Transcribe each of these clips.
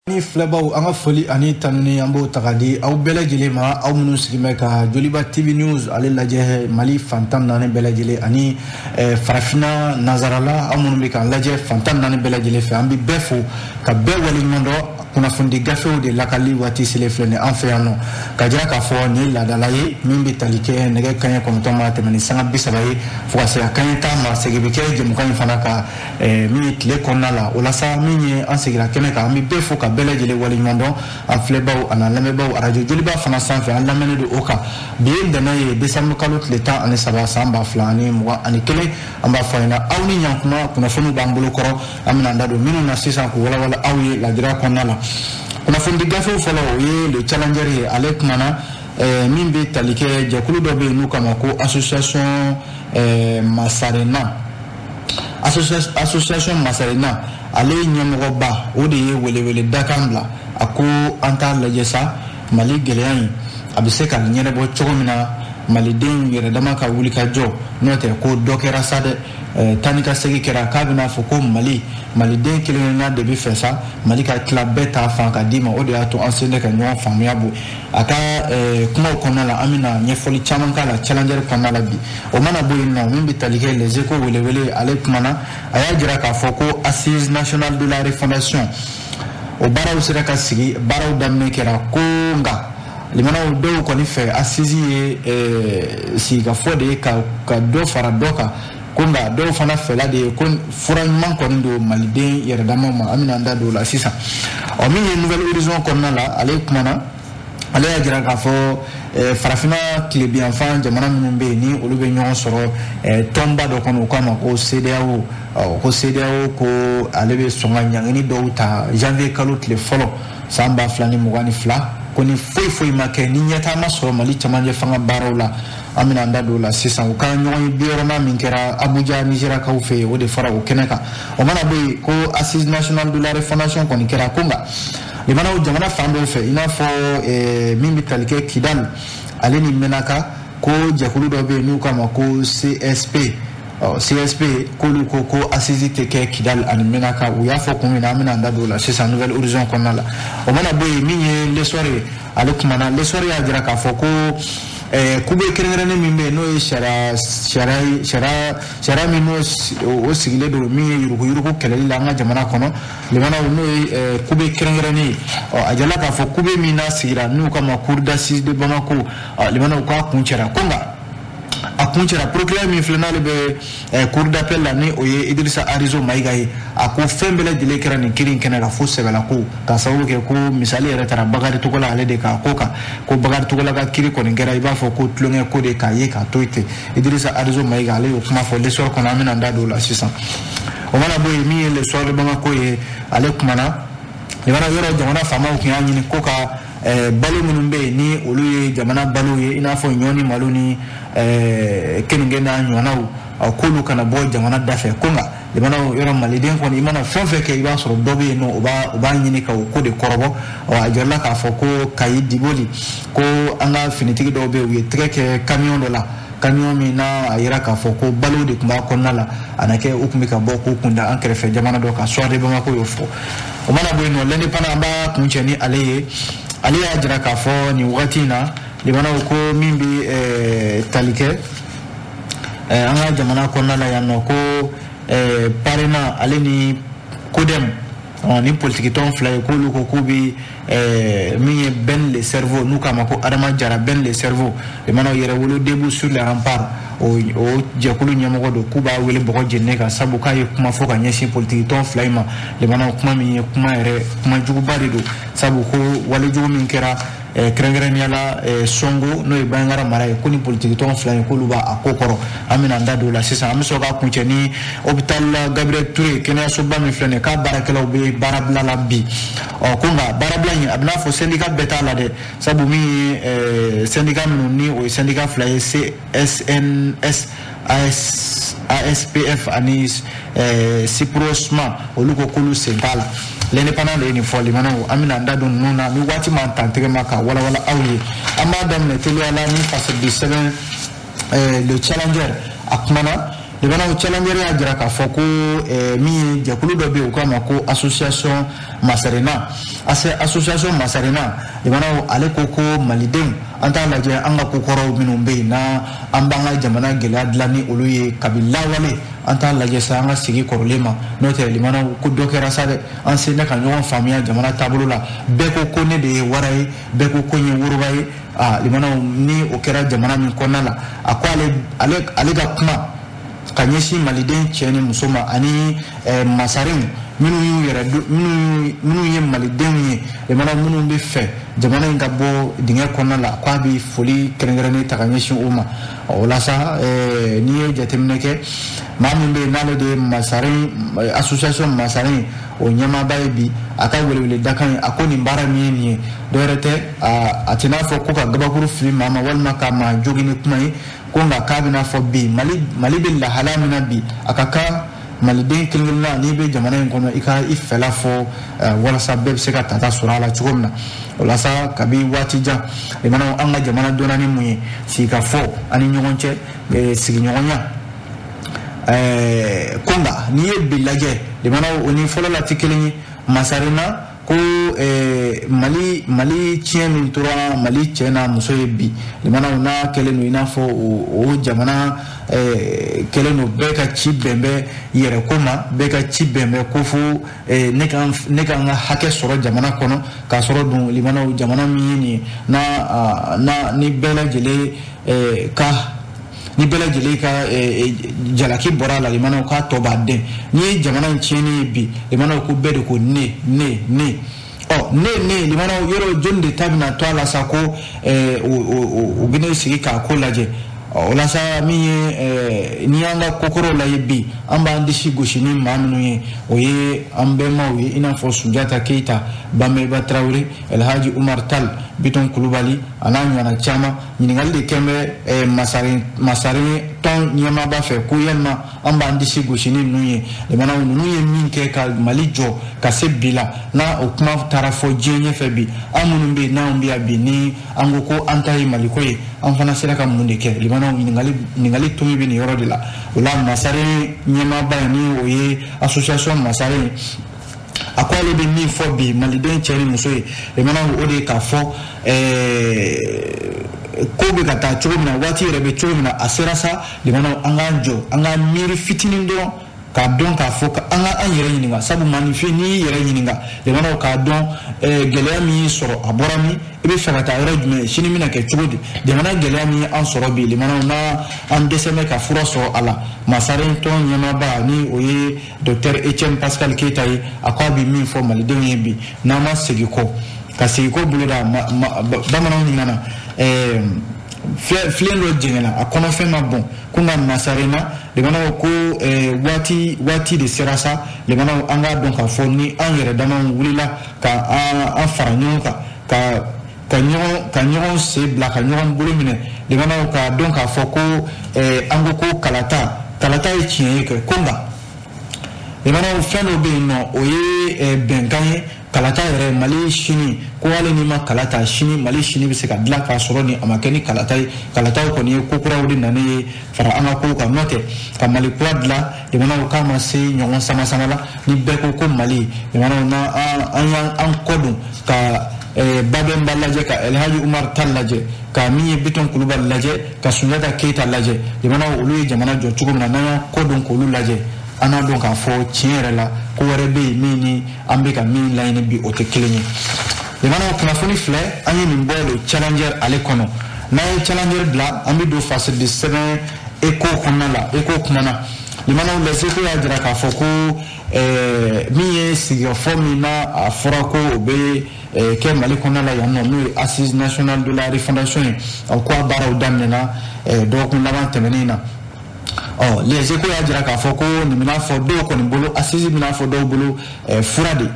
Ni filɛbaw, an ka foli ani tanuni, an b'o ta ka di aw bɛɛ lajɛlen ma, aw minnu sigilen bɛ ka Joliba TV News ale lajɛ Mali fan 14 bɛɛ lajɛlen ani farafinna nanzarala. Aw minnu bɛ k'an lajɛ fan 14 bɛɛ lajɛlen fɛ, an bɛ bɛɛ fo ka bɛɛ waleɲuman dɔn. Kunnafonidi gafew de lakali waati selen filɛ nin an fɛ yan nɔ, ka jira k'a fɔ nin ye laadala ye min bɛ tali kɛ nɛgɛ kanɲɛ 9 ma tɛmɛ ni sanga 30 ye fo ka se a kanɲɛ 10 ma. Segin bɛ kɛ jɛmukan in fana ka min ye tile kɔnɔna la. O la sa, min ye an seginna kɛnɛ kan, an bɛ bɛɛ fo ka bɛɛ lajɛlen waleɲuman dɔn, an filɛbaw ani an lamɛnbaaw arajo Joliba fana sanfɛ, an lamɛnnen don o kan. Bi ye ntɛnɛn ye, décembre kalo tile 13 san 2021. An b'a fɔ a ɲɛna aw ni ɲankuma. Kunnafoniw b'an bolo kɔrɔ, an bɛna an da don minnu na sisan k'u walawala aw ye ladira kɔnɔna la. Kunnafonidi gafew fɔlɔ, o ye Le Challenger ye. Ale kumana min bɛ tali kɛ jɛkulu dɔ bɛ yen n'u kama ko Association Masarena, Association Masarena, ale ɲɛmɔgɔba, o de ye welewele dakan bila. A ko an t'a lajɛ sa, Mali gɛlɛya in a bɛ se ka ɲɛnabɔ cogo min na, malidenw yɛrɛ dama ka wuli ka jɔ. N'o tɛ, ko dɔ kɛra sa dɛ, taa ni ka segin kɛra, k'a bɛna fɔ ko Mali maliden kelenkelenna de bɛ fɛ sa Mali ka tila bɛɛ ta fan ka d'i ma. O de y'a to an sen tɛ ka ɲɔgɔn faamuya bɔ a ka kumaw kɔnɔna la. An bɛna ɲɛfɔli caman k'a la Challenger kɔnɔna la bi. O mana bɔ yen nɔ, min bɛ tali kɛ Les Échos welewele, ale kumana, a y'a jira k'a fɔ ko Assise nationale de la refondation, o baaraw sera ka sigi, baaraw daminɛ kɛra. Ko nka limanaw dɔw kɔni fɛ, assise ye sigikafɔ de ye ka dɔ fara dɔ kan. Ko nka dɔw fana fɛla de ye ko fura ɲuman kɔni don maliden yɛrɛ damaw ma. An bɛna an da don o la sisan. Ɔ, min ye Nouvel Horizon kɔnɔna la, ale kumana, ale y'a jira k'a fɔ farafinna tilebiyanfan jamana minnu bɛ yen, ni olu bɛ ɲɔgɔn sɔrɔ tɔnba dɔ kɔnɔ, u k'a ma ko CEDEAO. Ko CEDEAO ko ale bɛ sɔn ka ɲangini dɔw ta janvier kalo tile fɔlɔ san 2022, ko ni foyi foyi ma kɛ, ni ɲɛtaa ma sɔrɔ Mali camancɛ fanga baaraw la. An bɛna an da don o la sisan. U ka ɲɔgɔn ye 60nan min kɛra Abuja, Nizeriyakaw fɛ yen, o de fɔra o kɛnɛ kan. O mana bɔ yen, ko Assise nationale de la refondation kɔni kɛra. Ko nka limanaw jamana fan dɔw fɛ, i n'a fɔ min bɛ tali kɛ Kidali ale ni Menaka, ko jɛkulu dɔ bɛ yen n'u k'a ma ko CSP. CSP k'olu ko ko assise tɛ kɛ Kidali ani Menaka. U y'a fɔ kun min na, an bɛna an da don o la sisan Nouvel Horizon kɔnɔna la. O mana bɔ yen, min ye L'Essor ye, ale kumana. L'Essor y'a jira k'a fɔ ko kube kɛrɛnkɛrɛnnen min bɛ yen, n'o ye sariya min n'o o sigilen don min ye yuruguyurugu kɛlɛli la an ka jamana kɔnɔ, limanaw, n'o ye kube kɛrɛnkɛrɛnnen ye. Ɔ, a jirala k'a fɔ kube min n'a sigira, n'u k'a ma Cour d'assises de Bamako, limanaw, k'a kun cɛra. Ko nka a kun cɛra, procureur min filɛ, n'ale bɛ cour d'appel la, ni o ye Idrissa Arizo Mayiga ye, a ko fɛn bɛɛ lajɛlen kɛra nin kiiri in kɛnɛ kan fo sɛbɛla ko, k'a sababu kɛ ko misali yɛrɛ taara Bakari Togola ale de k'a ko kan, ko Bakari Togola ka kiiri kɔni kɛra i b'a fɔ ko tulonkɛ ko de, k'a ye k'a to yen ten. Idrissa Arizo Mayiga, ale y'o kuma fɔ L'Essor kɔnɔ. An bɛna an da don o la sisan. O mana bɔ yen, min ye Le Soir de Bamako ye, ale kumana. Jamana yɔrɔ jamana faamaw tun y'a ɲini ko ka balo minnu bɛ yen, ni olu ye jamana balo ye, i n'a fɔ ɲɔ ni malo ni keninge n'a ɲɔgɔnnaw, k'olu kana bɔ jamana dafɛ. Ko nka jamana yɔrɔ maliden kɔni, i mana fɛn fɛn kɛ, i b'a sɔrɔ dɔ bɛ yen nɔ, o b'a ɲini ka o ko de kɔrɔbɔ. Ɔ, a jirala k'a fɔ ko Kayi Diboli, ko an ka finitigi dɔw bɛ yen, u ye tɛgɛ kɛ camion dɔ la, camion min n'a a yira k'a fɔ ko balo de tun b'a kɔnɔna la, a na kɛ u tun bɛ ka bɔ k'u kun da an kɛrɛfɛ jamana dɔ kan. Soir de Bamako y'o fɔ. O mana bɔ yen nɔ, L'Indépendant, an b'a kuncɛ ni ale ye. Ale y'a jira k'a fɔ nin wagati in na, limanaw, ko min bɛ tali kɛ an ka jamana kɔnɔna la yan nɔ, ko PARENA ale ni CODEM, ni politikitɔn fila ye, k'olu ko k'u bɛ min ye Ben le Cerveau, n'u k'a ma ko Adama Jara, Ben le Cerveau, limanaw, Yɛrɛwolo Debout sur les Remparts, o jɛkulu ɲɛmɔgɔ don, k'u b'a wele bɔgɔ jeninen kan, sabu k'a ye kuma fɔ ka ɲɛsin politikitɔn fila in ma. Limanaw, kuma min ye kuma yɛrɛ kuma juguba de don, sabu ko walejugu min kɛra, kɛrɛnkɛrɛnnenya la Sɔngo, n'o ye Banjagara mara ye, ko ni politikitɔn fila in, k'olu b'a a ko kɔrɔ. An bɛna an da don o la sisan. An bɛ sɔrɔ k'a kuncɛ ni hôpital Gabriel Touré, kɛnɛyasoba min filɛ nin ye, k'a baarakɛlaw bɛ baarabila la bi. Ɔ, ko nka baarabila in, a bɛ n'a fɔ syndicat bɛɛ t'a la dɛ, sabu min ye syndicat minnu ni o ye syndicat fila ye, CSNS AS, ASPF ani SIPROSMA, olu ko k'olu sen t'a la. L'Indépendant de ye nin fɔ. Limanaw, an bɛna an da don ninnu na ni waati m'an tan tɛgɛ ma ka walawala aw ye. An b'a daminɛ teliya la ni fasodi sɛbɛn Le Challenger. A kumana. Limanaw Challenger y'a jira k'a fɔ ko min ye jɛkulu dɔ bɛ yen u k'a ma ko association Masarena, association Masarena, limanaw ale ko ko malidenw an t'a lajɛ an ka kokɔrɔw minnu bɛ yen n'a an b'an ka jamana gɛlɛya dilan ni olu ye kabi lawale, an t'a lajɛ sa an ka sigi kɔrɔlen ma, n'o tɛ limanaw ko dɔ kɛra sa dɛ, an sen bɛ ka ɲɔgɔn faamuya jamana taabolo la, bɛɛ ko ko ne de ye wara ye, bɛɛ ko ko n ye woroba ye. Limanaw ni o kɛra jamana min kɔnɔna la, a ko ale ka kuma ka ɲɛsin maliden cɛ ni muso ma ani masarenw minnu y'u yɛrɛ minnu ye malidenw ye, limanaw minnu bɛ fɛ jamana in ka bɔ dingɛ kɔnɔna la, k'a bɛ foli kɛrɛnkɛrɛnnen ta ka ɲɛsin o ma. O la sa n'i ye jateminɛ kɛ, maa min bɛ yen n'ale de ye masaren association masaren o ɲɛmaaba ye bi, a ka welewele dakan ye, a ko nin baara min ye nin ye dɔwɛrɛ tɛ, a tɛ n'a fɔ ko ka gabakuru fili maa ma walima ka maa jogin ni kuma ye, ko nka k'a bɛna fɔ bi Mali bɛ lahalaya min na bi, a ka kan maliden kelen kelenna n'i bɛ jamana in kɔnɔ i ka i fɛla fɔ walasa bɛɛ bɛ se ka tata sɔrɔ a la cogo min na. O la sa kabi waati jan limanaw an ka jamana dɔnna ni mun ye, sigikafɔ ani ɲɔgɔn cɛ, sigiɲɔgɔnya, ko nka n'i ye bi lajɛ limanaw o ni fɔlɔ la tɛ kelen ye. Masarena ko Mali tiɲɛ min tora Mali cɛ n'a muso ye bi, limanaw n'a kɛlen don i n'a fɔ o jamana kɛlen don bɛɛ ka ci bɛn bɛ yɛrɛ ko ma, bɛɛ ka ci bɛn bɛ ko fo ne ka n ka hakɛ sɔrɔ jamana kɔnɔ, k'a sɔrɔ dun limanaw jamana min ye nin ye n'a ni bɛɛ lajɛlen ka ni bɛɛ lajɛlen ka jalaki bɔra a la, limanaw k'a tɔ b'a den. N'i ye jamana in tiɲɛni ye bi, limanaw ko bɛɛ de ko ne ne ne, ɔ ne ne limanaw yɔrɔ jɔnni de ta bɛna to a la sa ko o bɛna sigi k'a ko lajɛ. O la sa min ye n'i y'an ka kokɔrɔw lajɛ bi, an b'an disi gosi ni maa minnu ye, o ye an bɛnbaw ye, i n'a fɔ Sunjata Keyita, Banbeba Tarawele, Elhaji Umar Tal, Bitɔn Kulubali a n'a ɲɔgɔnna caman. Ɲininkali de kɛn bɛ masaren tɔn ɲɛmaaba fɛ ko yalima an b'an disi gosi ni ninnu ye, limanaw ninnu ye min kɛ ka Mali jɔ ka se bi la, n'a o kuma taara fɔ diɲɛ ɲɛfɛ bi, an minnu bɛ yen n'anw bɛ yan bi ni an ko ko an ta ye Maliko ye, an fana sera ka mun de kɛ? Limanaw ɲininkali tomi bɛ nin yɔrɔ de la. O la masaren ɲɛmaaba ye ni o ye association masaren, a ko ale bɛ min fɔ bi maliden cɛ ni muso ye, limanaw o de ye k'a fɔ ko bɛ ka taa cogo min na, waati yɛrɛ bɛ cogo min na, a sera sa limanaw an k'an jɔ, an k'an miiri fitinin dɔrɔn k'a dɔn k'a fɔ an ka an yɛrɛ ɲininka, sabu maninfin n'i y'i yɛrɛ ɲininka limanaw k'a dɔn gɛlɛya min y'i sɔrɔ a bɔra min, i bɛ fɛ ka taa yɔrɔ jumɛn, sini bɛna kɛ cogo di, jamana gɛlɛya min ye an sɔrɔ bi limanaw n'a an dɛsɛ bɛ ka fura sɔrɔ a la. Masaren tɔn ɲɛmaaba ni o ye docteur Etienne Pascal Keyita ye, a ko a bɛ min fɔ malidenw ye bi, n'an ma segin kɔ ka segin kɔ boloda bamananw ɲuman na, filen dɔ jɛngɛnna a kɔnɔfɛn ma bɔn, ko nka masarena limanaw ko waati de sera sa limanaw an k'a dɔn k'a fɔ ni an yɛrɛ damaw wulila ka an fara ɲɔgɔn kan ka ɲɔgɔn sen bila ka ɲɔgɔn bolo minɛ, limanaw k'a dɔn k'a fɔ ko an ko ko kalata ye tiɲɛ ye kɛ, ko nka limanaw fɛn dɔ bɛ yen nɔ o ye bɛnkan ye, kalata yɛrɛ Mali sini ko hali n'i ma kala ta sini Mali sini bɛ se ka dilan k'a sɔrɔ ni a ma kɛ ni kalata ye. Kalataw kɔni ye ko kuraw de nanen ye fara an ka kow kan, n'o tɛ ka Mali kura dilan limanaw k'a ma se ɲɔgɔn sama sama la, ni bɛɛ ko ko Mali limanaw na an y'an kɔ don ka Babɛnba lajɛ, ka Elhaji Umar Tal lajɛ, ka min ye Bitɔn Kulubali lajɛ, ka Sunjata Keyita lajɛ, limanaw olu ye jamana jɔ cogo min na, n'an y'an kɔ don k'olu lajɛ, an n'a dɔn k'a fɔ tiɲɛ yɛrɛ la ko wɛrɛ bɛ yen min ni an bɛ ka min laɲini bi o tɛ kelen ye. Limanaw kunnafoni filɛ, an ye nin bɔ le Challenger ale kɔnɔ. N'an ye Challenger bila, an bɛ don fasidi sɛbɛn Eco kɔnɔna la. Eco kumana limanaw Les Echos y'a jira k'a fɔ ko min ye sigikafɔ min n'a a fɔra ko o bɛ kɛ Mali kɔnɔna la yan nɔ, n'o ye Assise nationale de la refondation ye, ko a baaraw daminɛna dɔgɔkun laban tɛmɛnen na. Les Echos y'a jira k'a fɔ ko nin bɛna fɔ dɔw kɔni bolo, assise bɛna fɔ dɔw bolo fura de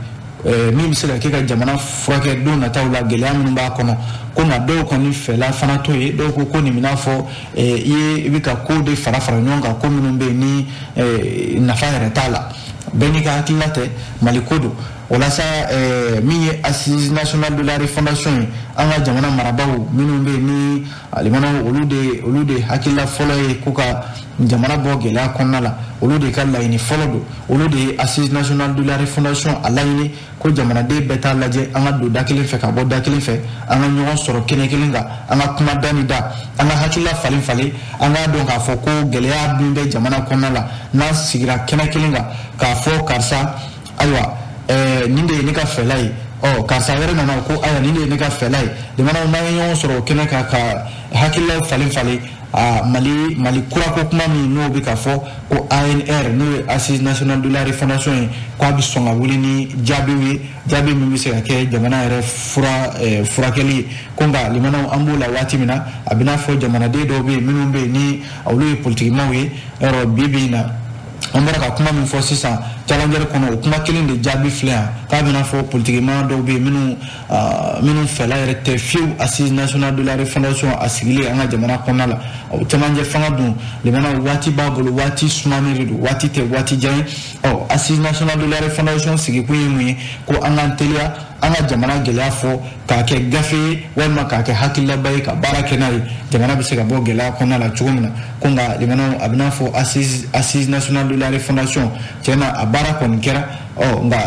min bɛ se ka kɛ ka jamana furakɛ don nataw la gɛlɛya minnu b'a kɔnɔ, ko nka dɔw kɔni fɛla fana t'o ye, dɔw ko ko nin bɛna fɔ i bɛ ka ko de fara fara ɲɔgɔn kan, ko minnu bɛ yen ni nafa yɛrɛ t'a la, bɛɛ n'i ka hakilila tɛ, Mali ko don. O la sa, min ye Assise nationale de la refondation ye, an ka jamana marabaaw minnu bɛ yen ni limanaw, olu de hakilila fɔlɔ ye ko ka jamana bɔ gɛlɛya kɔnɔna la, olu de ka laɲini fɔlɔ don. Olu de ye Assise nationale de la refondation a laɲini ko jamanaden bɛɛ t'a lajɛ, an ka don da kelen fɛ ka bɔ da kelen fɛ, an ka ɲɔgɔn sɔrɔ kɛnɛ kelen kan, an ka kuma da ni da, an ka hakilila falen falen, an k'a dɔn k'a fɔ ko gɛlɛya min bɛ jamana kɔnɔna la, n'an sigira kɛnɛ kelen kan k'a fɔ karisa, ayiwa, nin de ye ne ka fɛla ye, ɔ karisa wɛrɛ nana ko ayiwa, nin de ye ne ka fɛla ye. Jamanaw n'an ye ɲɔgɔn sɔrɔ o kɛnɛ kan ka hakililaw falen falen, a Mali kurako kuma min n'o bɛ ka fɔ ko ANR, n'o ye Assise nationale de la refondation ye, k'a bɛ sɔn ka wuli ni jaabiw ye, jaabi min bɛ se ka kɛ jamana yɛrɛ furakɛli ye. Ko nka limanaw, an b'o la waati min na, a bɛ n'a fɔ jamanaden dɔw bɛ yen minnu bɛ yen ni olu ye politikimaw ye. Yɔrɔ bi bi in na, an bɔra ka kuma min fɔ sisan Challenger kɔnɔ, o kuma kelen de jaabi filɛ yan, k'a bɛna fɔ politikima dɔw bɛ yen minnu fɛla yɛrɛ tɛ fiyewu Assise nationale de la refondation a sigilen an ka jamana kɔnɔna la. O cɛmancɛ fanga dun, limanaw, waati b'a bolo, waati sumanen de don, waati tɛ waati jan ye. Ɔ Assise nationale de la refondation sigikun ye mun ye? Ko an k'an teliya an ka jamana gɛlɛya fɔ k'a kɛ gafe ye walima k'a kɛ hakililaba ye ka baara kɛ n'a ye, jamana bɛ se ka bɔ gɛlɛya kɔnɔna la cogo min na. Ko nka limanaw, a bɛ n'a fɔ Assise nationale de la refondation, tiɲɛna, a baara kɔni kɛra. Ɔ nka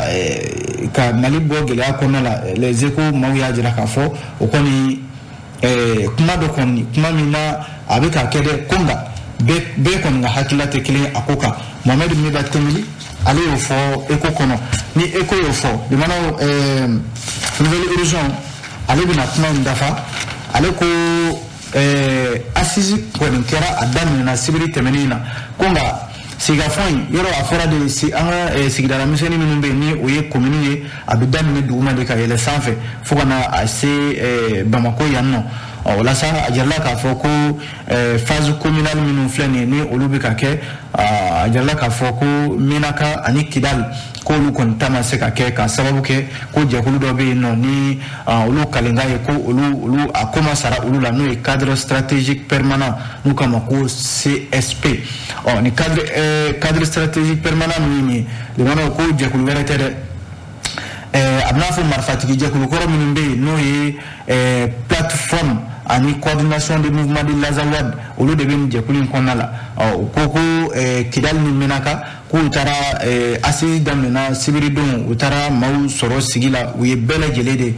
ka Mali bɔ gɛlɛya kɔnɔna la, Les Échos maaw y'a jira k'a fɔ o kɔni kuma dɔ kɔni, kuma min na a bɛ ka kɛ dɛ, ko nka bɛɛ kɔni ka hakilila tɛ kelen ye a ko kan. Mohamed Miba Tembeli, ale y'o fɔ Écho kɔnɔ. Ni Écho y'o fɔ, limanaw, Nouvel Horizon, ale bɛna kuma in dafa. Ale ko assise kɔni kɛra, a daminɛna sibiri tɛmɛnen na, ko nka sigikafɔ in yɔrɔ a fɔra de si an ka sigidala misɛnnin minnu bɛ yen ni o ye commune ye, a bɛ daminɛ duguma de ka yɛlɛ sanfɛ fo ka na a se Bamako yan nɔ. Ɔ o la sa, a jirala k'a fɔ ko phase communale minnu filɛ nin ye, ni olu bɛ ka kɛ, a jirala k'a fɔ ko Menaka ani Kidal, k'olu kɔni ta ma se ka kɛ, k'a sababu kɛ ko jɛkulu dɔ bɛ yen nɔ ni olu kalenka ye ko olu a ko ma sara olu la, n'o ye Cadre stratégique permanent, n'u k'a ma ko CSP. Ɔ ni cadre stratégique permanent min ye, limanaw, ko jɛkulu wɛrɛ tɛ dɛ, a bɛna fɔ marifatigi jɛkulu kɔrɔ minnu bɛ yen, n'o ye Plateforme ani Coordination des mouvements de l'Azawad, olu de bɛ nin jɛkulu in kɔnɔna la. Ɔ u ko Kidali ni Menaka, k'u taara assise daminɛna sibiridon, u taara maaw sɔrɔ sigi la, u ye bɛɛ lajɛlen de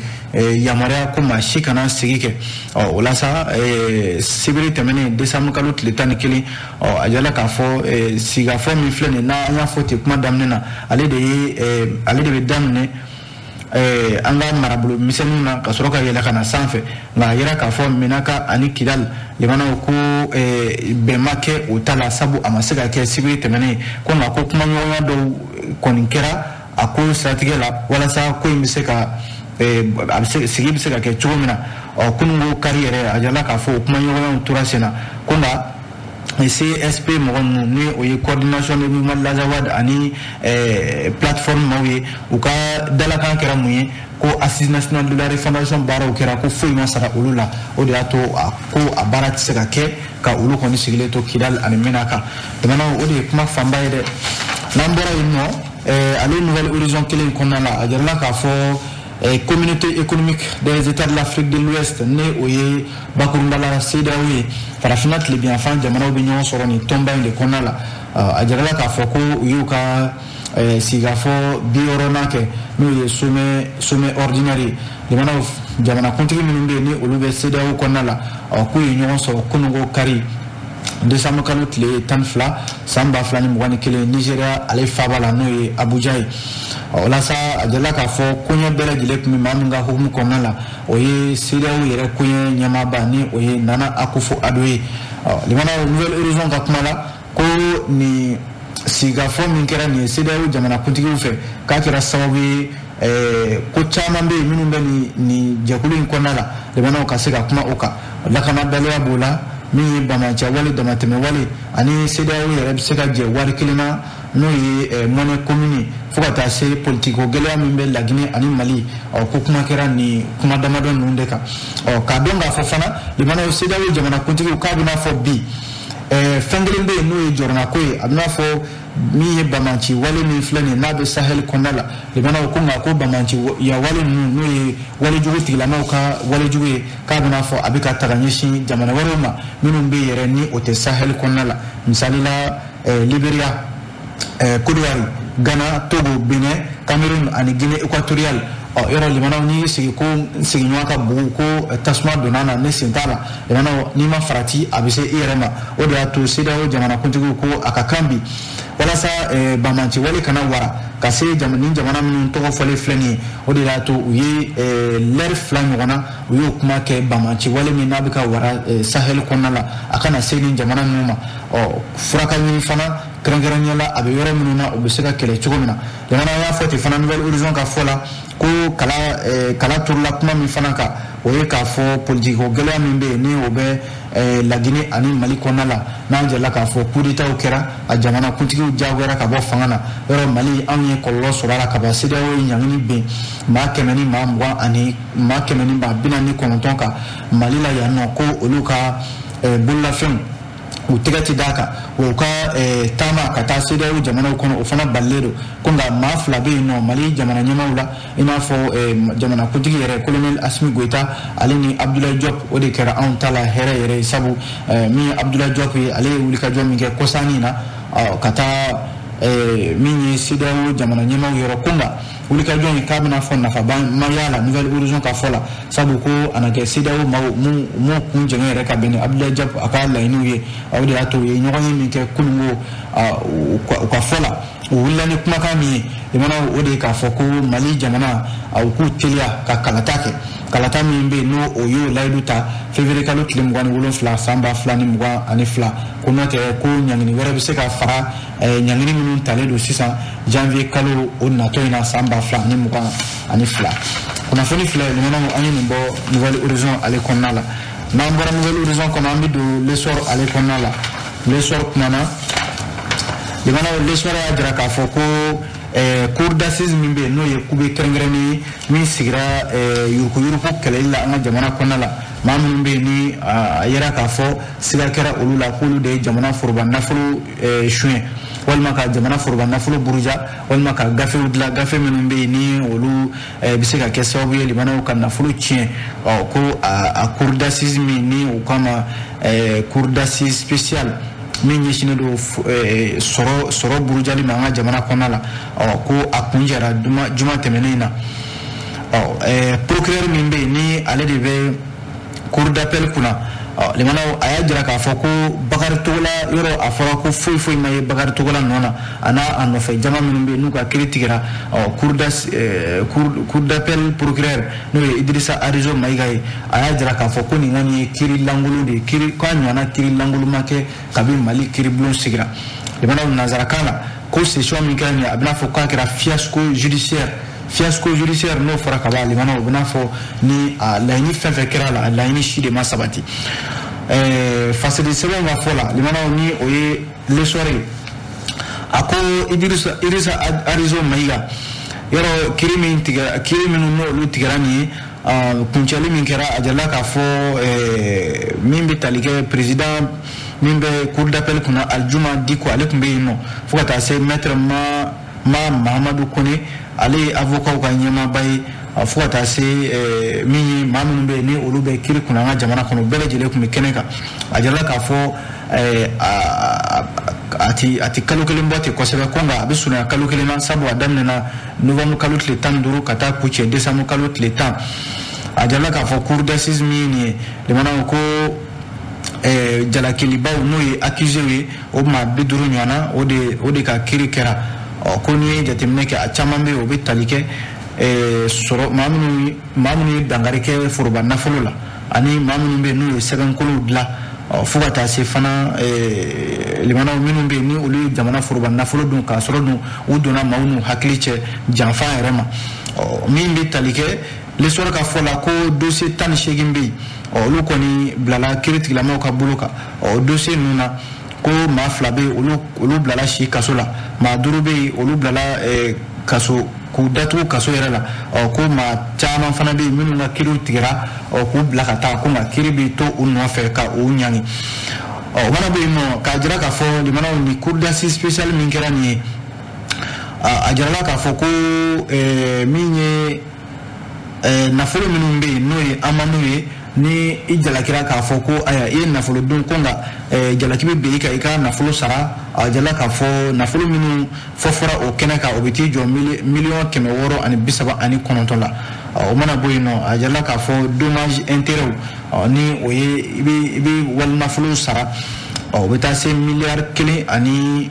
yamaruya ko maa si kana sigi kɛ. Ɔ o la sa, sibiri tɛmɛnen, décembre kalo tile 11, ɔ a jirala k'a fɔ sigikafɔ min filɛ nin ye, n'an y'a fɔ ten kuma daminɛ na, ale de bɛ daminɛ an ka marabolo misɛnninw na ka sɔrɔ ka yɛlɛ ka na sanfɛ. Nka a yira k'a fɔ Menaka ani Kidal, limanaw, ko bɛn ma kɛ o ta la, sabu a ma se ka kɛ sibiri tɛmɛnen. Ko nka ko kumaɲɔgɔnya dɔw kɔni kɛra a ko siratigɛ la walasa ko in bɛ se ka a bɛ se sigi bɛ se ka kɛ cogo min na. Ɔ kununko kari yɛrɛ, a jirala k'a fɔ o kumaɲɔgɔnyaw tora sen na. Ko nka CSP mɔgɔ ninnu, ni o ye Coordination des mouvements de l'Azawad ani Plateforme maaw ye, u ka dalakan kɛra mun ye? Ko Assise nationale de la refondation baaraw kɛra, ko foyi ma sara olu la, o de y'a to a ko a baara tɛ se ka kɛ ka olu kɔni sigilen to Kidal ani Menaka. Jamanaw, o de ye kuma fanba ye dɛ. N'an bɔra yen nɔ, ale Nouvel Horizon kelen kɔnɔna la, a jirala k'a fɔ Communauté économique des États de l'Afrique de l'Ouest, ni o ye bakurunba la CEDEAO ye, farafinna tilebinyanfan jamanaw bɛ ɲɔgɔn sɔrɔ nin tɔnba in de kɔnɔna la. A jirala k'a fɔ ko u y'u ka sigikafɔ 60nan kɛ, n'o ye sommet ordinaire ye. Jamanaw, jamanakuntigi minnu bɛ yen ni olu bɛ CEDEAO kɔnɔna la, k'u ye ɲɔgɔn sɔrɔ kununko kari, décembre kalo tile 12 san 2021, Nigéria ale faaba la, n'o ye Abuja ye. O la sa, a jirala k'a fɔ koɲɛ bɛɛ lajɛlen tun bɛ maa min ka hukumu kɔnɔna la, o ye CEDEAO yɛrɛ koɲɛ ɲɛmaaba, ni o ye Nana Akufo Addo ye. Limana, Nouvel Horizon ka kuma la, ko nin sigikafɔ min kɛra nin ye CEDEAO jamanakuntigiw fɛ, k'a kɛra sababu ye ko caman bɛ yen minnu bɛ nin jɛkulu in kɔnɔna la, limanaw, ka se ka kuma o kan. Lakanabaliya b'o la, min ye banbaanci wale, damatɛmɛ wale, ani CEDEAO yɛrɛ bɛ se ka jɛ wari kelen na, n'o ye monnaie commune, fo ka taa se politiko gɛlɛya min bɛ Laginɛ ani Mali. Ɔ ko kuma kɛra nin kuma damadɔ ninnu de kan. Ɔ k'a dɔn k'a fɔ fana, limanaw, CEDEAO jamanakuntigiw k'a bɛna fɔ bi Fɛn kelen bɛ yen n'o ye jɔrɔnako ye, a bɛ n'a fɔ min ye bamanci wale min filɛ nin ye n'a bɛ Sahel kɔnɔna la, limanaw ko nka ko bamanci ya wale ninnu n'o ye walejugu tigilamaaw ka walejugu ye, k'a bɛna fɔ a bɛ ka taga ɲɛsin jamana wɛrɛw ma minnu bɛ yɛrɛ ni o tɛ Sahel kɔnɔna la, misali la Liberia, Côte d'Ivoire, Ghana, Togo, Benin, Cameroun ani Guinée équatoriale. Ɔ yɔrɔ limanaw, n'i sigi ko n sigiɲɔgɔn ka bugu ko tasuma donna na, ne sen t'a la, limanaw, n'i ma farati a bɛ se i yɛrɛ ma. O de y'a to CEDEAO jamanakuntigiw ko a ka kan bi walasa banbanci wale kana wara ka se nin jamana minnu tɔgɔ fɔlen filɛ nin ye. O de y'a to u ye lɛri 2 ɲɔgɔn na, u y'o kuma kɛ banbanci wale min n'a bɛ ka wara Sahel kɔnɔna la, a kana se nin jamana ninnu ma. Ɔ fura ka ɲini fana kɛrɛnkɛrɛnnenya la, a bɛ yɔrɔ minnu na, u bɛ se ka kɛlɛ cogo min na. Jamana y'a fɔ ten fana Nouvel Horizon ka fɔ la ko kala turula kuma min fana kan, o ye k'a fɔ politiki ko gɛlɛya min bɛ yen ni o bɛ Laginɛ ani Mali kɔnɔna la, n'an jɛla k'a fɔ coup d'état kɛra, a jamana kuntigiw diyagoyara ka bɔ fanga na. Yɔrɔ Mali, anw ye kɔlɔlɔ sɔrɔ a la ka ban. CEDEAO ye ɲangini ben maa 100 ni maa 20 ani maa 100 ni maa 49 kan Mali la yan nɔ, ko olu ka bololafɛnw u tɛgɛ ti d'a kan, u ka taama ka taa CEDEAO jamanaw kɔnɔ, o fana balilen don. Ko nka maa 2 bɛ yen nɔ Mali jamana ɲɛmaaw la, i n'a fɔ jamanakuntigi yɛrɛ colonel Assimi Goïta ale ni Abdoulaye Diop, o de kɛra anw ta la hɛrɛ yɛrɛ ye, sabu min ye Abdoulaye Diop ye, ale ye wulikajɔ min kɛ kɔsannin na ka taa min ye CEDEAO jamana ɲɛmaaw yɔrɔ, ko nka wulikajɔ in k'a bɛna fɔ nafaba ma y'a la Nouvel Horizon ka fɔ la, sabu ko a na kɛ CEDEAO maaw m'u kun jɛngɛ yɛrɛ ka bɛn ni Abdoulaye Diop a ka laɲiniw ye. O de y'a to u ye ɲɔgɔn ye min kɛ kununko, u ka fɔ la, u wulila ni kumakan min ye limanaw, o de ye k'a fɔ ko Mali jamana u k'u teliya ka kalata kɛ, kalata min bɛ yen n'o o y'o layidu ta février kalo tile 27 san 2022, ko n'o tɛ ko ɲangini wɛrɛ bɛ se ka fara ɲangini minnu talen don sisan janvier kalo o natɔ in na san 2022. Kunnafoni filɛ limanaw, an ye nin bɔ Nouvel Horizon ale kɔnɔna la. N'an bɔra Nouvel Horizon kɔnɔ, an bɛ don L'Essor ale kɔnɔna la. L'Essor kumana limanaw, L'Essor y'a jira k'a fɔ ko cour d'assises min bɛ yen n'o ye kube kɛrɛnkɛrɛnnen ye min sigira yurukuyuruku kɛlɛli la an ka jamana kɔnɔna la, maa minnu bɛ yen ni a yera k'a fɔ siga kɛra olu la k'olu de ye jamana foroba nafolo suɲɛ, walima ka jamana foroba nafolo buruja, walima ka gafew dilan, gafe minnu bɛ yen ni olu bɛ se ka kɛ sababu ye limanaw ka nafolo tiɲɛ. Ɔ ko a cour d'assises min ni o kama cour d'assises spéciale min ɲɛsinnen don sɔrɔ burujali ma an ka jamana kɔnɔna la, ɔ ko a kun jɛra juma tɛmɛnen in na. Ɔ procureur min bɛ yen ni ale de bɛ cour d'appel kunna, ɔ limanaw, a y'a jira k'a fɔ ko Bakari Togola yɔrɔ, a fɔra ko foyi foyi ma ye Bakari Togola nɔ na, a n'a a nɔfɛ jama minnu bɛ yen n'u ka kiiri tigɛra. Ɔ cour d'appel procureur n'o ye Idrissa Arizo Maïga ye, a y'a jira k'a fɔ ko nin kɔni ye kiiri lankolon de ye, kiiri k'a ɲɔgɔnna kiiri lankolon ma kɛ kabi Mali kiiribulon sigira. Limanaw, nanzarakan la ko session min kɛra nin ye, a bɛna fɔ k'a kɛra fiasco judiciaire. Fiasco judiciaire n'o fɔra ka ban limanaw, o bɛna fɔ ni a laɲini fɛn fɛn kɛra la, a laɲini si de ma sabati. Fasidi sɛbɛn ka fɔ la limanaw, ni o ye L'Essor ye, a ko Idrissa Arizo Maïga yɔrɔ, kiiri min tigɛra, kiiri minnu n'olu tigɛra nin ye, kuncɛli min kɛra, a jirala k'a fɔ min bɛ tali kɛ président min bɛ cour d'appel kunna, Aljuma Diko, ale tun bɛ yen nɔ, fo ka taa se maître ma Mahamadu Kone, ale ye avocat ka ɲɛmaaba ye, fo ka taa se min ye maa minnu bɛ yen ni olu bɛ kiiri kunna an ka jamana kɔnɔ, bɛɛ lajɛlen tun bɛ kɛnɛ kan. A jirala k'a fɔ a ti kalo kelen bɔ ten kosɛbɛ, ko nka a bɛ surunya kalo kelen na, sabu a daminɛna novembre kalo tile 15 ka taa kuncɛ décembre kalo tile 10. A jirala k'a fɔ cour d'assises min ye nin ye limanaw, ko jalakilibaw n'o ye accusé ye, o maa 50 ɲɔgɔn na, o de ka kiiri kɛra. Ɔ ko n'i ye jateminɛ kɛ, a caman bɛ yen o bɛ tali kɛ sɔrɔ maa minnu ye dankari kɛ foroba nafolo la, ani maa minnu bɛ yen n'u ye sɛbɛnkolow dilan, ɔ fo ka taa se fana limanaw minnu bɛ yen ni olu ye jamana foroba nafolo dun k'a sɔrɔ dun u donna maaw n'u hakili cɛ janfa yɛrɛ ma. Ɔ min bɛ tali kɛ L'Essor ka fɔ la, ko dossier 18 bɛ yen, ɔ olu kɔni bilala kiiritigilamaw ka bolo kan. Ɔ dossier ninnu na, ko maa 2 bɛ yen olu bilala si kaso la, maa 5 bɛ yen olu bilala kaso k'u datugu kaso yɛrɛ la. Ɔ ko maa caman fana bɛ yen minnu ka kiiriw tigɛra, ɔ k'u bila ka taa, ko nka kiiri bɛ to u nɔfɛ ka u ɲangi. Ɔ o mana bɔ yen nɔ, k'a jira k'a fɔ limanaw ni cour d'assises spéciale min kɛra nin ye, a jirala k'a fɔ ko min ye nafolo minnu bɛ yen n'o ye amende ye, ni i jalakira k'a fɔ ko ayiwa i ye nafolo dun, ko nka jalaki bɛ bin i kan i ka nafolo sara. A jirala k'a fɔ nafolo minnu fɔ fɔra o kɛnɛ kan, o bɛ t'i jɔ 639 miliyɔn la. O mana bɔ yen nɔ, a jirala k'a fɔ dommage intérêt, ni o ye i bɛ wali nafolo sara, o bɛ taa se miliyari 1 ani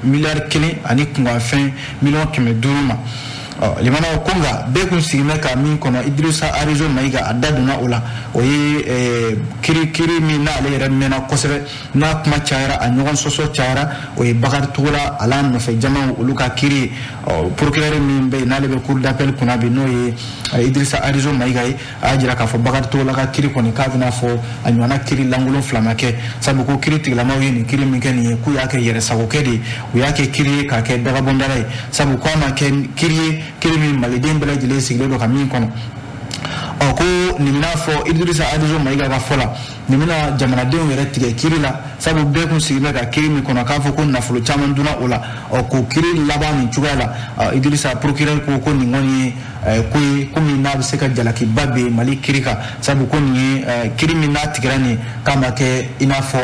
miliyari 1 ani kunkanfɛn 500 miliyɔn ma. Ɔ limanaw, ko nka bɛɛ kun sigilen bɛ ka min kɔnɔ, Idrissa Arizo Maïga a da donna o la. O ye kiri min n'ale yɛrɛ mɛnna kosɛbɛ, n'a kuma cayara, a ɲɔgɔn sɔsɔ cayara, o ye Bakari Togola a la nɔfɛ jamaw olu ka kiri ye. Ɔ procureur min bɛ yen n'ale bɛ cour d'appel kunna bi, n'o ye Idrissa Arizo Maïga ye, a y'a jira k'a fɔ Bakari Togola ka kiri kɔni k'a bɛna fɔ a ɲɔgɔnna kiri lankolon fila ma kɛ, sabu ko kiri tigilamaw ye nin kiri min kɛ nin ye, k'u y'a kɛ yɛrɛsagokɛ de ye, u y'a kɛ kiri ye k'a kɛ dagabɔndala ye, sabu k'a ma kɛ kiri ye, kiri min maliden bɛɛ lajɛlen sigilen don ka min kɔnɔ. Ɔ ko nin bɛna fɔ Idrissa Arizo Maïga ka fɔ la, nin bɛna jamanadenw yɛrɛ tigɛ kiri la, sabu bɛɛ kun sigilen bɛ ka kiri min kɔnɔ k'a fɔ ko nafolo caman dunna o la. Ɔ k'o kiri laban nin cogoya la, Idrissa procureur ko ko nin kɔni ye ko ye ko min n'a bɛ se ka jalakiba bin Mali kiri kan, sabu ko nin ye kiri min n'a tigɛra nin k'a ma kɛ i n'a fɔ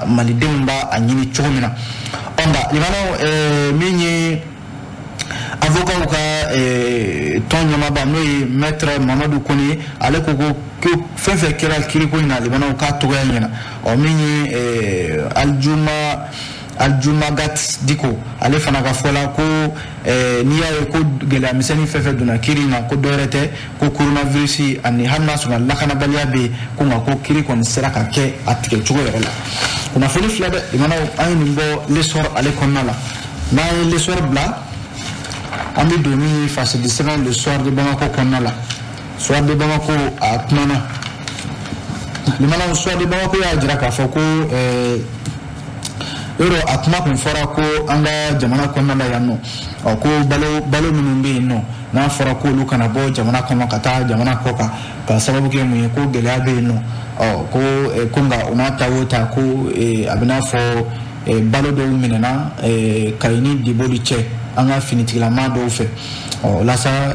malidenw b'a a ɲini cogo min na. Ɔ nka limanaw, min ye avocat ka tɔn ɲɛmaaba, n'o ye maître Mamadu Kone ye, ale ko ko fɛn fɛn kɛra kiriko in na, limanaw, k'a togoya ɲɛna. Ɔ min ye Aljuma Aljumagat Diko, ale fana ka fɔ la ko n'i y'a ye ko gɛlɛya misɛnnin fɛn fɛn donna kiri in na, ko dɔwɛrɛ tɛ, ko coronavirus ani hali n'a sɔrɔ lakanabaliya bɛ yen, ko nka ko kiri kɔni sera ka kɛ a tigɛcogo yɛrɛ la. Kunnafoni filɛ dɛ, limanaw, an ye nin bɔ L'Essor ale kɔnɔna la. N'an ye L'Essor bila, an bɛ don min ye fasidi sɛbɛn Le Soir de Bamako kɔnɔna la. Soir de Bamako a kumana, limanaw, Soir de Bamako y'a jira k'a fɔ ko yɔrɔ a kuma kun fɔra ko an ka jamana kɔnɔna la yan nɔ, ɔ ko balo minnu bɛ yen nɔ, n'a fɔra k'olu kana bɔ jamana kɔnɔ ka taa jamana kɔ kan, ka sababu kɛ mun ye, ko gɛlɛya bɛ yen nɔ. Ɔ ko nka o n'a ta o ta, ko a bɛ n'a fɔ balo dɔw minɛna Kayi ni Diboli cɛ an ka finitigilama dɔw fɛ. Ɔ walasa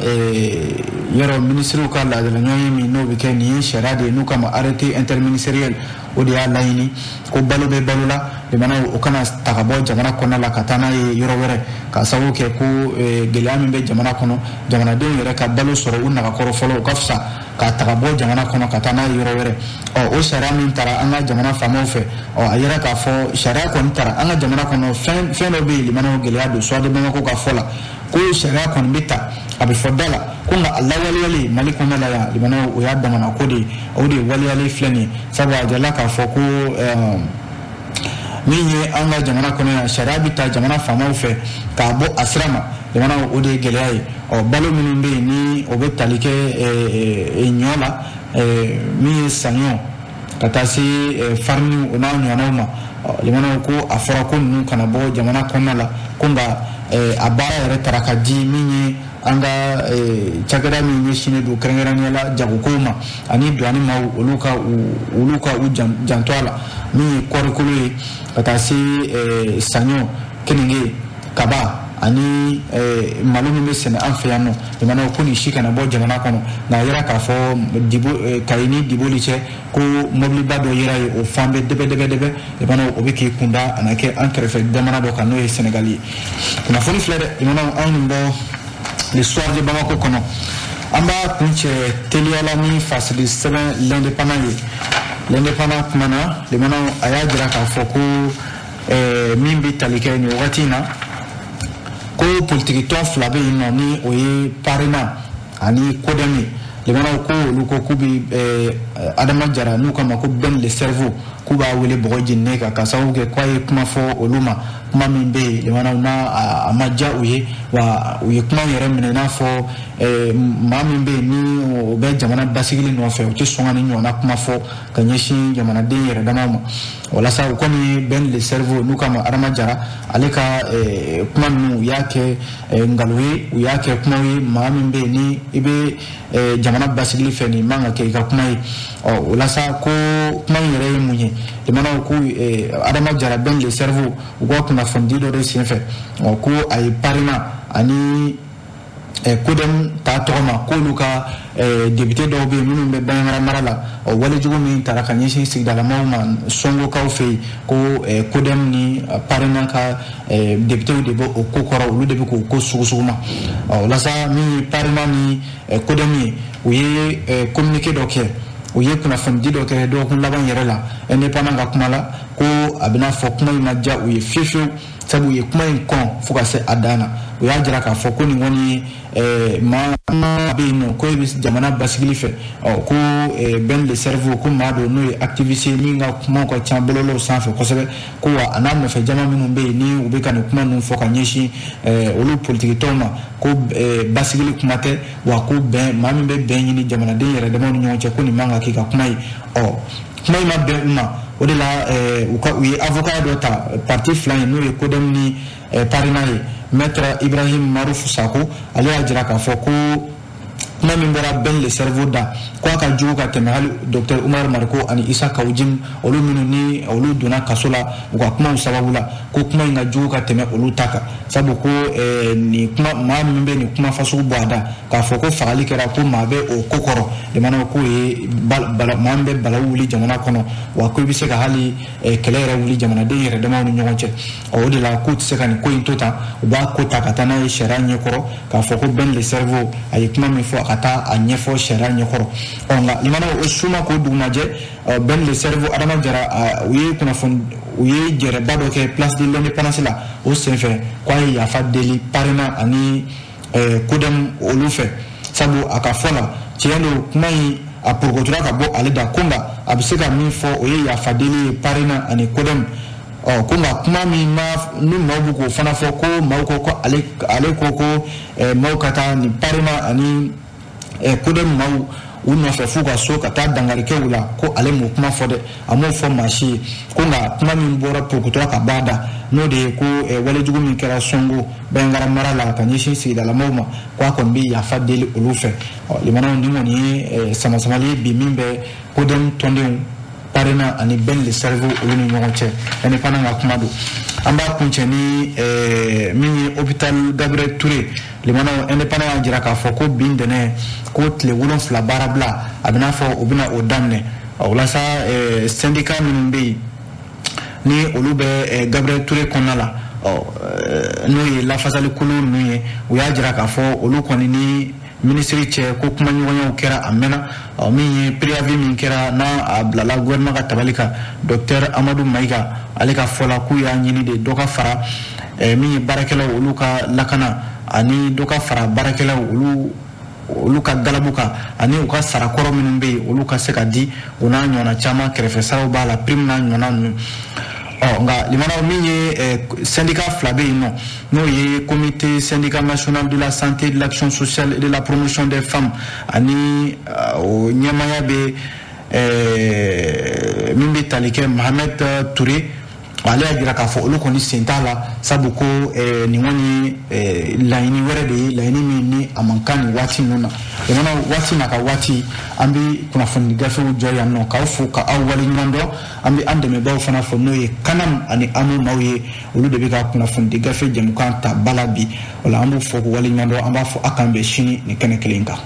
yɔrɔ minisiriw ka laadala ɲɔgɔn min n'o bɛ kɛ, nin ye sariya de ye n'u kama arrêté interministériel, o de y'a laɲini ko balo bɛ balo la, limanaw, o kana ta ka bɔ jamana kɔnɔna la ka taa n'a ye yɔrɔ wɛrɛ, ka sababu kɛ ko gɛlɛya min bɛ jamana kɔnɔ, jamanadenw yɛrɛ ka balo sɔrɔ u nagakɔrɔ fɔlɔ, o ka fisa k'a ta ka bɔ jamana kɔnɔ ka taa n'a ye yɔrɔ wɛrɛ. Ɔ o sariya min tara an ka jamana faamaw fɛ, ɔ a yira k'a fɔ sariya kɔni tara an ka jamana kɔnɔ, fɛn fɛn dɔ bɛ yen, limanaw, gɛlɛya don Soir de Bamako ka fɔ la, ko sariya kɔni bɛ ta, a bɛ fɔ da la, ko nka a lawaleyali Mali kɔnɔna la yan, limanaw, o y'a damana ko de ye, o de ye waleyali filɛ nin ye, sabu a jirala k'a fɔ ko min ye an ka jamana kɔnɔ yan, sariya bɛ ta jamana faamaw fɛ k'a bɔ a sira ma, jamana, o de ye gɛlɛya ye. Ɔ balo minnu bɛ yen ni o bɛ tali kɛ ɲɔ la, min ye saɲɔ ka taa se farini o n'a ɲɔgɔnnaw ma, limanaw, ko a fɔra ko ninnu kana bɔ jamana kɔnɔna la, ko nka a baara yɛrɛ tara ka di min ye an ka cakɛda min ɲɛsinnen don kɛrɛnkɛrɛnnenya la jagokow ma ani douane maaw, olu ka u janto a la, min ye kɔɔrikolo ye ka taa se saɲɔ, kenige, kaba ani malo min bɛ sɛnɛ an fɛ yan nɔ, limanaw, ko nin si kana bɔ jamana kɔnɔ. Nka a yira k'a fɔ Dibo, Kayi ni Diboli cɛ, ko mɔbiliba dɔ yera yen, o fan bɛ dɛbɛ dɛbɛ dɛbɛ, limanaw, o bɛ k'i kunda a na kɛ an kɛrɛfɛ jamana dɔ kan, n'o ye Sɛnɛgali ye. Kunnafoni filɛ dɛ, limanaw, an ye nin bɔ Le Soir de Bamako kɔnɔ. An b'a kuncɛ teliyala ni fasidi sɛbɛn L'Indépendant ye. L'Indépendant kumana, limanaw, a y'a jira k'a fɔ ko min bɛ tali kɛ nin wagati in na, ko politiki tɔn fila bɛ yen nɔ, ni o ye PARENA ani CODEM ye. Limanaw, ko olu ko k'u bɛ Adama Jara, n'u k'a ma ko Ben le Cerveau, k'u b'a wele bɔgɔ jeninen kan, ka sababu kɛ k'a ye kuma fɔ olu ma, kuma min bɛ yen, limanaw, n'a a ma diya u ye, wa u ye kuma yɛrɛ minɛ i n'a fɔ maa min bɛ yen ni o bɛ jamana basigili nɔfɛ, u tɛ sɔn ka ni ɲɔgɔnna kuma fɔ ka ɲɛsin jamanaden yɛrɛ damaw ma. Walasa u kɔni Ben le Cerveau, n'u k'a ma Adama Jara, ale ka kuma ninnu, u y'a kɛ nkalon ye, u y'a kɛ kumaw ye, maa min bɛ yen ni i bɛ jamana basigili fɛ, nin man ka kɛ i ka kuma ye. Ɔ o la sa, ko kuma in yɛrɛ ye mun ye? ten. Limanaw ko Adama Jara Ben le Cerveau u ka kunnafonidi dɔ de senfɛ, ko a ye PARENA ani CODEM ta tɔgɔ ma, k'olu ka député dɔw bɛ yen minnu bɛ Bandiagara mara la, walejugu min taara ka ɲɛsin sigidalamaw ma Sɔngokaw fɛ yen, ko CODEM ni PARENA ka députéw de bɛ o ko kɔrɔ, olu de bɛ k'o ko sugu ma. Walasa min ye PARENA ni CODEM ye, u ye communiqué dɔ kɛ, u ye kunnafonidi dɔ kɛ dɔgɔkun laban yɛrɛ la Indépendant ka kuma la, ko a bɛna fɔ kuma in ma diya u ye fiyewu fiyewu, sabu u ye kuma in kɔn fo ka se a dan na. U y'a jira k'a fɔ ko nin kɔni maa bɛ yen nɔ ko e bɛ jamana basigili fɛ, ko Ben le Cerveau ko maa don n'o ye activiste ye min ka kumaw ka ca bɔlɔlɔw sanfɛ kosɛbɛ, ko wa a n'a nɔfɛ jama minnu bɛ yen ni u bɛ ka nin kuma ninnu fɔ ka ɲɛsin olu politikitɔnw ma, ko basigili kuma tɛ, wa ko bɛn maa min bɛ bɛn ɲini jamanaden yɛrɛ damaw ni ɲɔgɔn cɛ, ko nin man ka k'i ka kuma ye. Kuma in ma bɛn u ma, o de la u ye avocat dɔ ta parti fila in n'o ye CODEM ni PARENA ye, maître Ibrahim Marouf Sako. Ale y'a jira k'a fɔ ko kuma min bɔra Ben le Cerveau da, ko a ka jugu ka tɛmɛ hali docteur Umar Mariko ani Isa Kawu Jim, olu minnu ni olu donna kaso la u ka kumaw sababu la, ko kuma in ka jugu ka tɛmɛ olu ta kan, sabu ko nin kuma maa min bɛ nin kuma fasugu bɔ a da k'a fɔ ko fagali kɛra, ko maa bɛ o ko kɔrɔ, limanaw k'o ye maa min bɛ balawu wuli jamana kɔnɔ, wa ko i bɛ se ka hali kɛlɛ yɛrɛ wuli jamanaden yɛrɛ damaw ni ɲɔgɔn cɛ. O de la k'u tɛ se ka nin ko in to tan, u b'a ko ta ka taa n'a ye sariya ɲɛkɔrɔ, k'a fɔ ko Ben le Cerveau a ye kuma min fɔ, a ka taa a ɲɛfɔ sariya ɲɛkɔrɔ. Nka limanaw o su ma k'o dugumajɛ, Ben le Cerveau Adama Jara u ye kunnafoni u ye jɛrɛba dɔ kɛ place de l'Indépendance la, o senfɛ k'a ye yafa deli PARENA ani CODEM olu fɛ, sabu a ka fɔ la tiɲɛ don kuma in a porokotora ka bɔ ale da, ko nka a bɛ se ka min fɔ o ye yafa deli ye PARENA ani CODEM. Ko nka kuma min na ni maaw bɛ k'o fana fɔ, ko maaw ko ko ale ko ko maaw ka taa nin PARENA ani CODEM maaw u nɔfɛ f'u ka so ka taa dankari kɛ u la, ko ale m'o kuma fɔ dɛ, a m'o fɔ maa si ye, ko nka kuma min bɔra porokotora ka bɔ a da, n'o de ye ko walejugu min kɛra Sɔngo Bandiagara mara la ka ɲɛsin sigidalamaw ma, ko a kɔni bɛ yafa deli olu fɛ. Limanaw nin kɔni ye samasamali ye bi min bɛ CODEM tɔndenw PARENA ani Ben le Cerveau olu ni ɲɔgɔn cɛ. Indépendant ka kuma don. An b'a kuncɛ ni min ye hôpital Gabriel Touré. Limanaw Indépendant y'a jira k'a fɔ ko bi ntɛnɛn ko tile 7 baara bila a bɛna fɔ u bɛna o daminɛ, walasa syndicat minnu bɛ yen ni olu bɛ Gabriel Touré kɔnɔna la, n'o ye lafasalikulu ninnu ye, u y'a jira k'a fɔ olu kɔni ni minisiri cɛ ko kumaɲɔgɔnyaw kɛra a mɛnna. Min ye préavis min kɛra n'a a bilala gouvernement ka tabali kan, docteur Amadou Maïga ale ka fɔ la k'u y'a ɲini de dɔ ka fara min ye baarakɛlaw olu ka lakana ani dɔ ka fara baarakɛlaw olu ka galabu kan ani u ka sarakɔrɔ minnu bɛ yen olu ka se ka di, o n'a ɲɔgɔnna caman, kɛrɛfɛ saraw b'a la, prime n'a ɲɔgɔnna ninnu. Nka limanaw min ye syndicat fila bɛ yen nɔ, n'o ye comité syndicat national de la santé, de l'action sociale et de la promotion des femmes ani o ɲɛmaaya bɛ min bɛ tali kɛ Mohamed Touré, ale y'a jira k'a fɔ olu kɔni sen t'a la, sabu ko nin kɔni ye laɲini wɛrɛ de ye, laɲini min ni a man kan nin waati ninnu na. Limanaw waati n'a ka waati, an bɛ kunnafoni gafew jɔ yan nɔ k'aw fo ka aw waleɲuman dɔn. An bɛ an dɛmɛbaaw fana fɔ, n'o ye Kanam ani Amu maaw ye, olu de bɛ ka kunnafoni gafe jɛmukan ta ba la bi. O la an b'u fo k'u waleɲuman dɔn, an b'a fɔ a k'an bɛn sini nin kɛnɛ kelen kan.